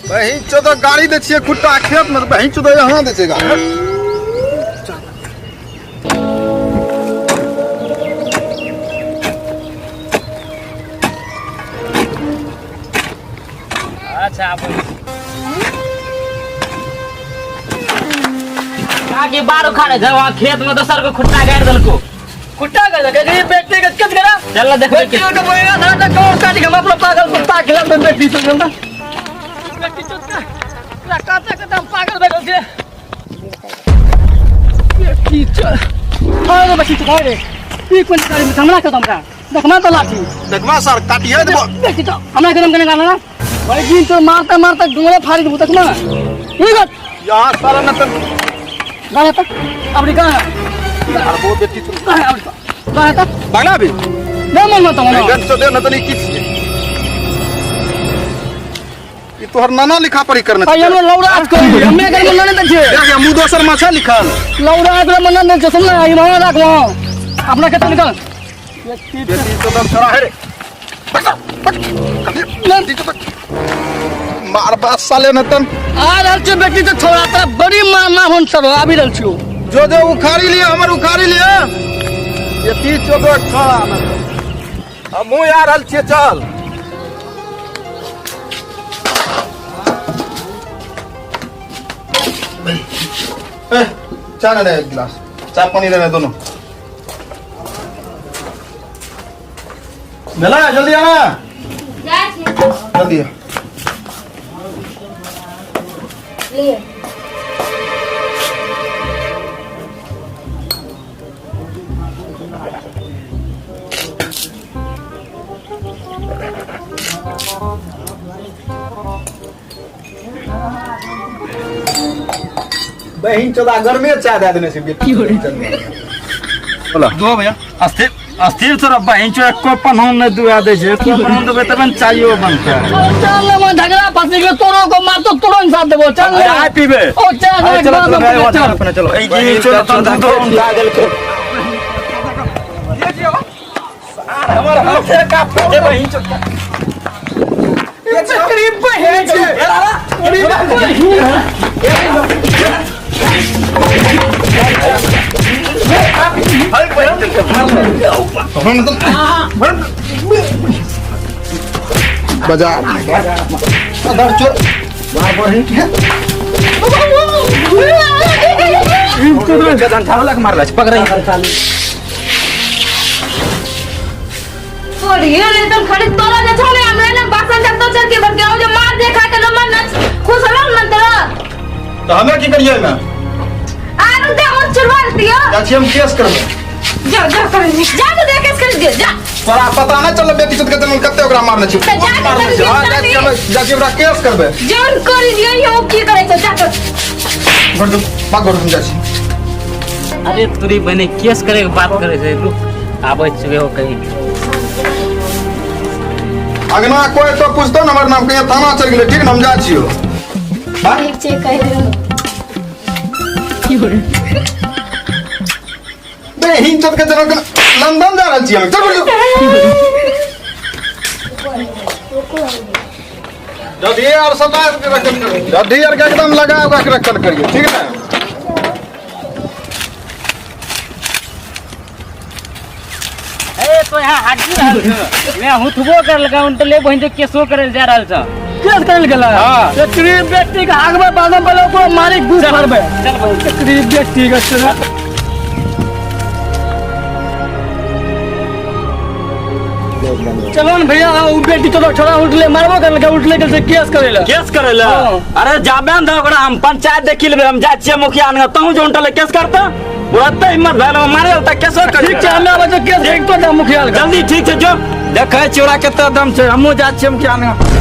बहिन चोद गाड़ी दै छियै खुट्टा खेत में बहिन चोद यहाँ दै छै गाड़ी। अच्छा, आबै छी। काकी बार उखाड़े छै वहाँ खेत में दोसर को खुट्टा गाड़ि देलको। कुट्टा कर दे गरीब बेटे के कत करा। चल ना देखबै। बेटी के बोलेगा ना तो कौन काट के हम अपना पागल कुत्ता खिला दे बेटी तो ना बेटी तो का ला काटा के हम पागल भए गेल छै बेटी चल। हां रे बेटी तो रे ई कोन गाड़ी में हमरा के हमरा देखना तो लाठी। देखबा सर काटिए देबो। बेटी तो हमरा के कने गाना ना भाई दिन तो मारता मारता डोंगरे फाड़ी देबो देखना ई बात। यहाँ सारा न तो गाना तक अब कहाँ अरे वो बेटी तो कहाँ अब कहाँ तक बांग्ला भी नहीं मन मत मना। गन तो दे न तो नहीं किछ ई तोहर नाना लिखा पढ़ी करने भाई हम लौड़ा आज कर हमें कर मन नहीं छे। देख मुंह दोसर माछा लिखल। लौड़ा आज मन नहीं छे सुन ना ई मामा राख वहां अपना खेत निकल। बेटी तो दम छोड़ा है रे। मार बात साले न तन। आ रहल छे बेटी तो छोड़ा तोरा बड़ी मार ना होन सर आबि रहल छियो। जो जो उखाड़ी लिए हमर उखाड़ी लिए बेटी चोदो छोड़ा न हमहूँ आ रहल छियै चल। ए, चाय लेने एक गिलास चाय पानी लेने दोनों भेला जल्दी आना। जल्दी आ। लिए। बहिन चोदा गर्मे चाय दे देने से बेटी। बोला। दो भैया अस्थिर अस्थिर तोरा बहिन चो एको पनहुन नहीं दुआ दे छै, एको पनहुन देबै तबे ने चाइयो बनतै। चल ना मन झगड़ा फंसी गेलो तोरो को मार तो तोरो इंसाफ देबो चल ना। चाय पीबे। ओ चाय अरे ना, चलो, एक चलो, बार भाई, चल। चलो, अपने चलो। ए, ये चलो, तन दूध उठा गेल के। हमर हाथे का फटे बहिन चो। तेरी बहिन छे। तेरी बहिन। बजा। अदर चोर। मार बहिन के। और ये रे तुम खड़े तोरा जे छले हमरा ना बासन जब तो चल के भर के जे मार देखा के न मन न खुश होलो मन तोरा। तो हमें की करिए ना? आरु दे ओ चुरवा दियो। जा छी हम केस करबे। जा जा कर जा तो देख केस कर दियो जा। तोरा पता नहीं चल बेटी चोद के तन कते ओकरा मारने छी। तो जा के मारने छी। कर दियो, हां, जा छी हम, जा छी ओकरा केस करबे। जोन कर दियो यो की करे छ जा कर। घर दो, भाग घर जा छी। अरे तोरी बने केस करे के बात करे छै रुक आबै छियै हो कहीं। अगना कोई तो पूछतो न हमर नाम कहिया थाना चल गेलै ठीक न हम जा छियो। ठीक छै कहि दियो। बे हिन चोद के जनक लंदन जा रहल छी हम। चल चल। जदी और सता के रखल करियो। जदी और के एकदम लगा उगा के रखल करियो ठीक ना? ए तो यहाँ हाजी रहल छ। मैं हुथबो कर लगा उनटले बहिन के केसो करल जा रहल छ। केस करल गेला? हाँ। एकरी बेटी के आगमे बादम पहले ओकरो मारी गु फाड़बे। चल बहिन। एकरी बेटी के चल। चलो न भैया, उ बेटी तो छोड़ा उठले मारबो कर लगा उठले के केस करेला। केस करेला? हाँ। अरे जाबे न ओकरा हम पंचायत देखि लेबै हम जा छियै मुखिया लग तहु जो उठले केस करता ओते हिम्मत भेल मारे त केसो कर। ठीक छै हमरा बच्चा केस देखतो जा मुखिया लग। जल्दी ठीक छै जो देखै छियै ओकरा कते दम छै हमहूँ जा छियै मुखिया लग।